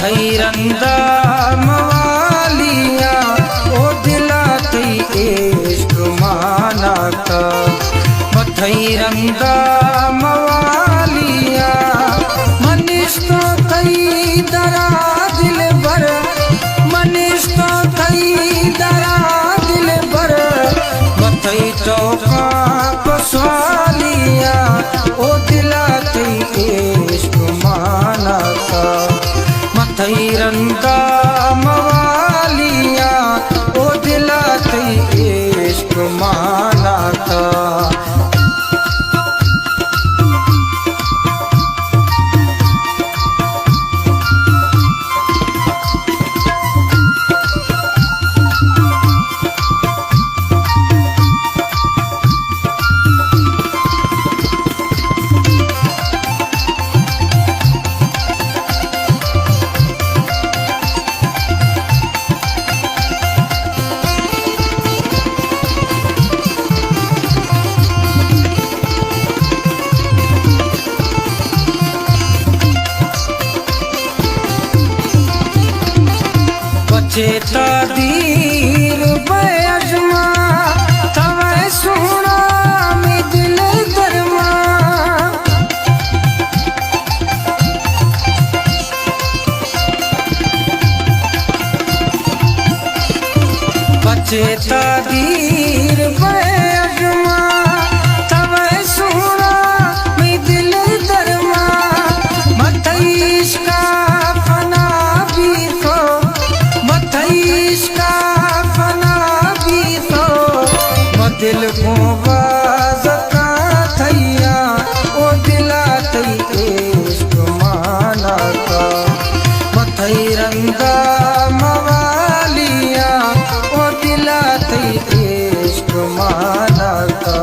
تئی رندا موالیاں، او دلا تئی عشق ماناتا۔ من تئی رندا موالیاں، من نشتوں تئی درا دلبر، من نشتوں تئی درا دلبر، من تئی توکاں پسوالیاں، او دلا تئی عشق ماناتا۔ من تئی رندا موالیاں، او دلا تئی عشق ماناتا۔ بچے تا دیر بے ازما، توئے سونا می دل درما۔ بچے تا دیر بے ازما، توئے سونا می دل درما۔ من تئی عشقا فنا بیتو، من تئی عشقا فنا بیتو، من دل گوں بازتاں تھیا، او دلا تئی عشق ماناتا۔ من تئی رندا موالیاں، او دلا تئی عشق ماناتا۔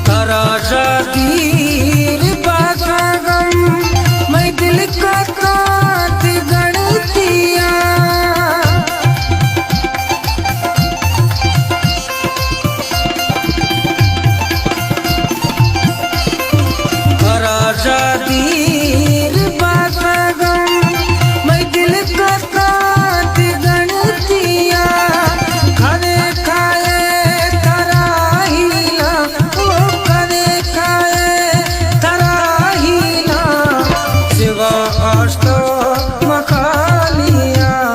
ترا دیر باتاگم، مئے دل کتاں تئی گنتیاں۔ ترا دیر باتاگم، مئے دل کتاں تئی گنتیاں۔ کدے کائے ترا ہیلاں، او کدے کائے ترا ہیلاں، سوا آشتو مخالیاں،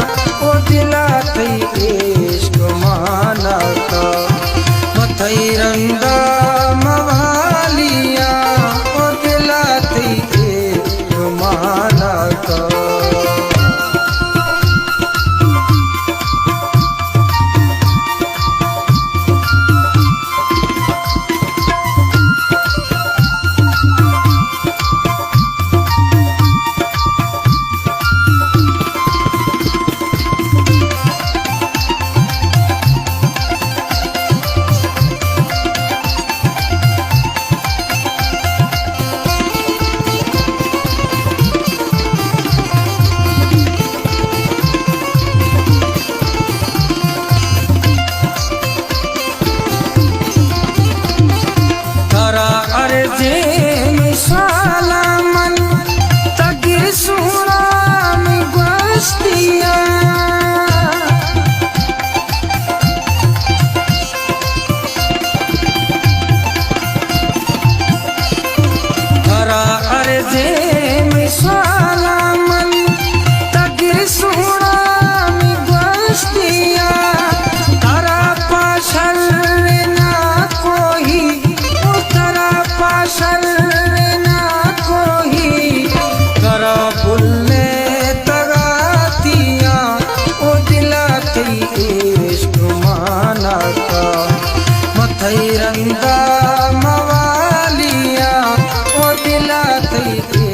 او دلا تئی عشق ماناتا۔ من تئی رندا موالیاں، او دلا تئی عشق ماناتا۔ ترا عرضیں مثالاں من، تگر سونا می گوشتیاں۔ ترا عرضیں مثالاں من، تگر سونا می گوشتیاں۔ ترا پاشل نہ کوہی، او ترا پاشل نہ کوہی، ترا بلے تگاتیاں، دا موالیاں او دلا تئی